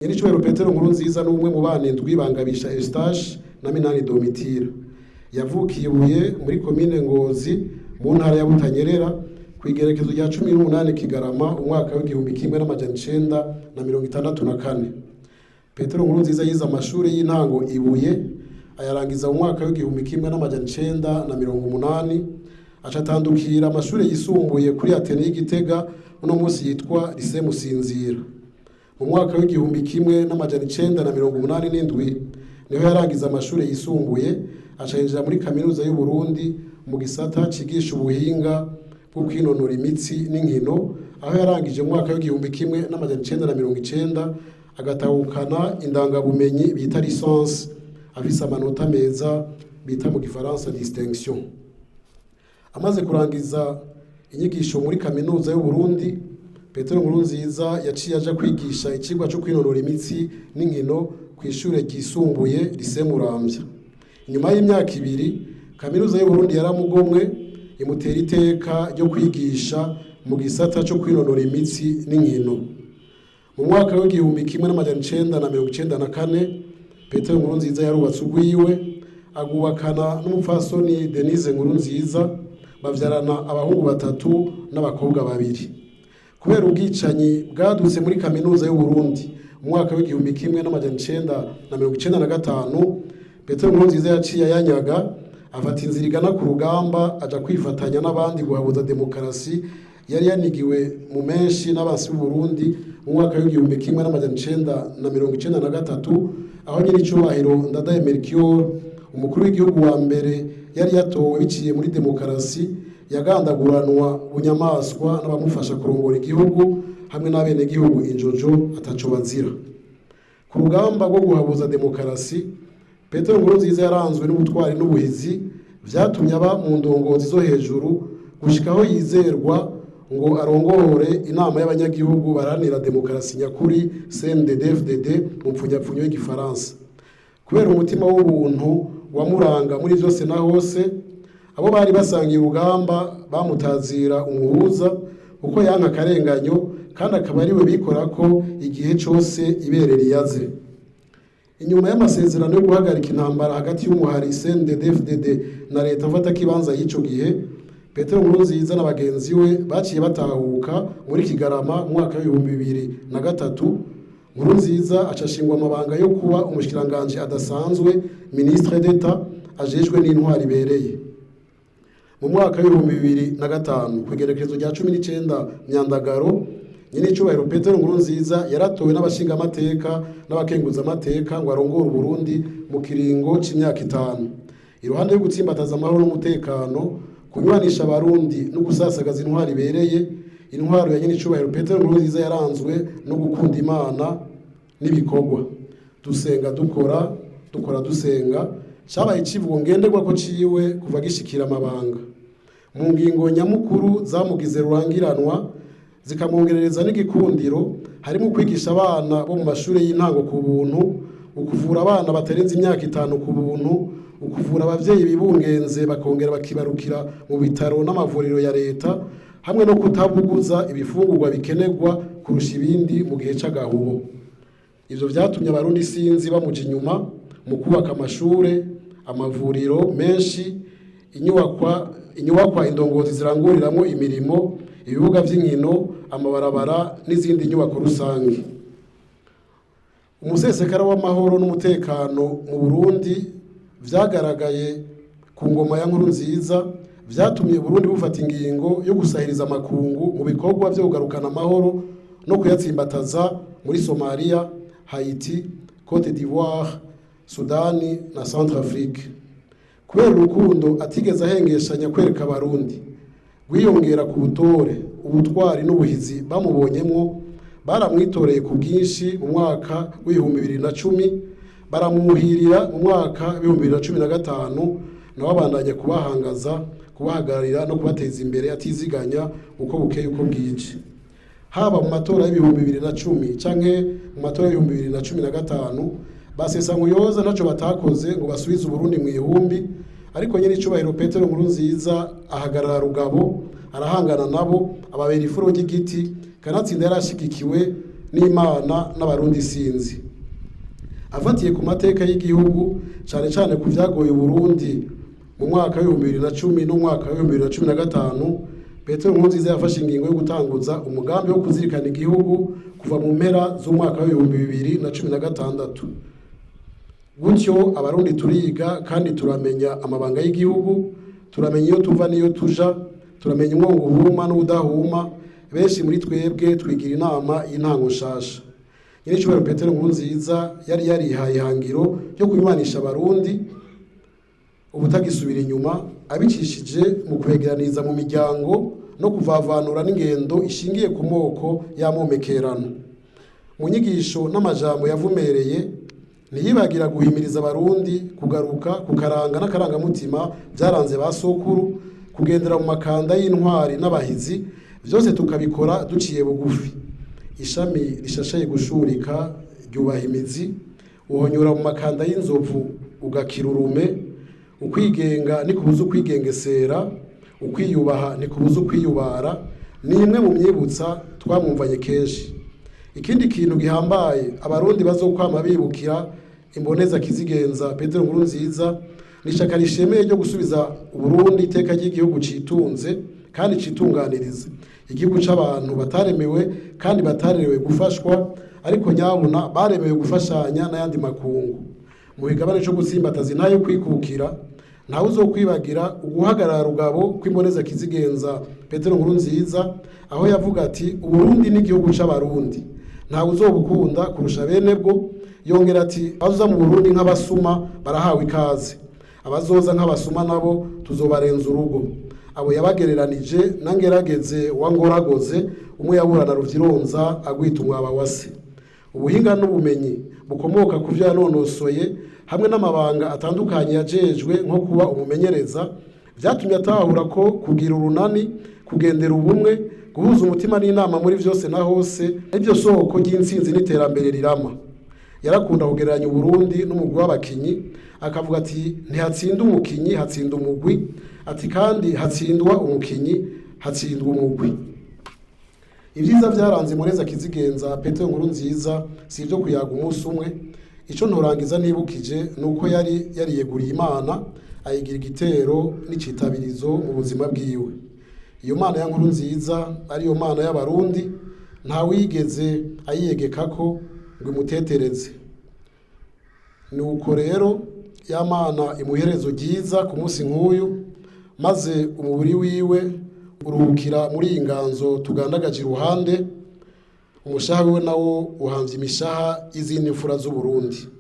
Nyiricubahiro Petero Nkurunziza ni umwe mu bana indwi bangabisha Eustache na Minani Domitira. Yavukiye Ibuye muri komine Ngozi mu ntara ya Butanyerera ku igerekezo rya 18 Kigarama umwaka w'1964. Petero Nkurunziza yize amashuri y'intango Ibuye, ayarangiza mu mwaka w'1980, aca atandukira amashuri yisumbuye kuri Atene y'Igitega, uno munsi yitwa Lycée Musinzira. Mu mwaka w'1987 niho yarangiza amashuri yisumbuye, aca yinjira muri Kaminuza y'u Burundi mu gisata cigisha ubuhinga bwo kwinonora imitsi n'inkino, aho yarangije mu mwaka w'1990 agatahukana indangabumenyi bita licence, afise amanota meza bita mu gifaransa distinction. Amaze kurangiza inyigisho muri Kaminuza y'u Burundi, Petero Nkurunziza yaciye aja kwigisha icigwa co kwinonora imitsi n'inkino kw'ishure ryisumbuye Lycée Muramvya. Inyuma y'imyaka 2, Kaminuza y'u Burundi yaramugomwe, imutera iteka ryo kwigisha mu gisata co kwinonora imitsi n'inkino. Mu mwaka w'1994, Petero Nkurunziza yarubatse urwiwe, agubakana n'umupfasoni Denise Nkurunziza, bavyarana abahungu batatu n'abakobwa babiri. Kubera ubwicanyi bwadutse muri Kaminuza y'u Burundi mu mwaka w'1995, Petero Nkurunziza yaciye ayanyaga, afata inzira igana ku rugamba, aja kwifatanya n'abandi guhabuza demokarasi yari yanigiwe mu menshi n'abansi b'u Burundi mu mwaka w'1993, aho nyiricubahiro Ndadaye Melchior, umukuru w'igihugu wa mbere yari yatowe biciye muri demokarasi, yagandaguranwa bunyamaswa n'abamufasha kurongora igihugu hamwe n'abenegihugu injojo ataco bazira. Ku rugamba rwo guhabuza demokarasi, Petero Nkurunziza yaranzwe n'ubutwari n'ubuhizi, vyatumye aba mu ndongozi zo hejuru gushika aho yizerwa ngo arongore inama y'abanyagihugu baharanira demokarasi nyakuri, CNDD-FDD mu mpfunyapfunyo y'igifaransa. Kubera umutima w'ubuntu wamuranga muri vyose na hose, abo bari basangiye urugamba bamutazira umuhuza, kuko yanka akarenganyo kandi akaba ariwe bikorako igihe cose ibere riyaze. Inyuma y'amasezerano yo guhagarika intambara hagati y'umuhari CNDD-FDD na leta mfatakibanza y'ico gihe, Petero Nkurunziza na bagenzi we baciye batahuka muri Kigarama mu mwaka w'2003. Nkurunziza aca ashingwa amabanga yo kuba umushikiranganji adasanzwe, ministre d'État ajejwe n'intwari ibereye. Mu mwaka w'2005, ku igerekezo rya 19 Myandagaro, nyenicubahiro Petero Nkurunziza yaratowe n'abashingamateka n'abakenguzamateka ngo arongore Uburundi mu kiringo c'imyaka 5. Iruhande yo gutsimbataza amahoro n'umutekano, kunywanisha abarundi no gusasagaza intwari ibereye, intwaro ya nyenicubahiro Petero Nkurunziza yaranzwe no gukunda Imana n'ibikorwa. Dusenga dukora, dukora dusenga, cabaye icivugo ngenderwako ciwe kuva gishikira amabanga. Mu ngingo nyamukuru zamugize rurangiranwa, zikamwongerereza n'igikundiro, harimo kwigisha abana bo mu mashuri y'intango ku buntu, ukuvura abana batarenze imyaka 5 ku buntu, ukuvura abavyeyi bibungenze bakongera bakibarukira mu bitaro n'amavuriro ya leta, hamwe no kutabuguza ibifungurwa bikenerwa kurusha ibindi mu gihe c'agahubo. Ivyo vyatumye abarundi sinzi bamuja inyuma mu kubaka amashure, amavuriro menshi, inyubakwa indongozi ziranguriramwo imirimo, ibibuga vy'inkino, amabarabara n'izindi nyubako rusange. Umusesekara w'amahoro n'umutekano mu Burundi vyagaragaye ku ngoma ya Nkurunziza vyatumye Burundi bufata ingingo yo gusahiriza amakungu mu bikorwa vyo kugarukana amahoro no kuyatsimbataza muri Somalia, Haiti, Cote d'Ivoire, Sudani na Centrafrique. Kubera urukundo atigeze ahengeshanya kwereka abarundi, rwiyongera ku butore, ubutwari n'ubuhizi bamubonyemwo, baramwitoreye ku bwinshi mu mwaka w'2010, baramuhirira mu mwaka w'2015, nawe abandanya kubahangaza, kubahagararira no kubateza imbere atiziganya uko bukeye uko bwije. Haba mu matora y'2010 canke mu matora y'2015, basesankuyoza ntaco batakoze ngo basubize Uburundi mu ihumbi, ariko nyene icubahiro Petero Nkurunziza ahagarara rugabo, arahangana nabo, ababera ifuro ry'igiti, kanatsinda yarashigikiwe n'Imana n'Abarundi sinzi. Afatiye ku mateka y'igihugu, cane cane ku vyagoye Uburundi mu mwaka w'2010 n'umwaka w'2015, Petero Nkurunziza yafashe ingingo yo gutanguza umugambi wo kuzirikana igihugu kuva mu mpera z'umwaka w'2016. Gutyo Abarundi turiga kandi turamenya amabanga y'igihugu, turamenya iyo tuva n'iyo tuja, turamenya umwongo uhuma n'udahuma. Benshi muri twebwe twigira inama y'intango nshasha. Nyir'icyubahiro Petero Nkurunziza yari yarihaye ihangiro ryo kunywanisha Abarundi ubutagisubira inyuma, abicishije mu kwegeraniriza mu miryango no kuvavanura n'ingendo ishingiye ku moko y'amomekerano. Mu nyigisho n'amajambo yavumereye, ntiyibagira guhimiriza Abarundi kugaruka ku karanga n'akarangamutima byaranze ba sokuru, kugendera mu makanda y'intwari n'abahizi, byose tukabikora duciye bugufi. Ishami rishashaye gushurika ryubaha imizi, uhonyora mu makanda y'inzovu ugakira urume. Ukwigenga ntikubuza ukwigengesera, ukwiyubaha ntikubuza ukwiyubara, ni imwe mu myibutsa twamwumvanye kenshi. Ikindi kintu gihambaye Abarundi bazokwama bibukira imboneza kizigenza Petero Nkurunziza ni ishaka rishemeye ryo gusubiza Uburundi iteka ry'igihugu citunze kandi citunganiriza, igihugu c'abantu bataremewe kandi batarerewe gufashwa, ariko nyabuna baremewe gufashanya n'ayandi makungu mu bigabane co gutsimbataza intahe yo kwikukira. Ntawe uzokwibagira uguhagarara rugabo kw'imboneza kizigenza Petero Nkurunziza, aho yavuga ati: "Uburundi n'igihugu c'Abarundi, ntawe uzobukunda kurusha bene bwo." Yongera ati: "Abazoza mu Burundi nk'abasuma barahawe ikaze, abazoza nk'abasuma nabo tuzobarenza urugo." Abo yabagereranije na Ngerageze wa Ngoragoze, umwe yaburana Ruvyironza agwita umwaba wa se. Ubuhinga n'ubumenyi bukomoka ku vyo yanonosoye hamwe n'amabanga atandukanye yajejwe nko kuba umumenyereza, vyatumye atahura ko kugira urunani, kugendera ubumwe, guhuza umutima n'inama muri vyose na hose arivyo soko ry'intsinzi n'iterambere rirama. Yarakunda kugereranya Uburundi n'umugwi w'abakinyi, akavuga ati: "Ntihatsinda umukinyi, hatsinda umugwi." Ati kandi: "Hatsindwa umukinyi, hatsindwa umugwi." Ibyiza byaranze Mureza kizigenza Petero Nkurunziza si ibyo kuyaga umunsi umwe. Icyo nturangiza nibukije ni uko yari yariyeguriye Imana, ayigira igitero n'icitabirizo mu buzima bwiwe. Iyo Mana ya Nkurunziza, ariyo Mana y'Abarundi, ntawigeze ayiyegeka ko ngo imutetereze. Ni uko rero ya Mana imuherezo ryiza ku munsi nk'uyu, maze umubiri wiwe uruhukira muri iyi nganzo tugandagaje iruhande, umushaha wiwe nawo uhamvye imishaha y'izindi mfura z'Uburundi.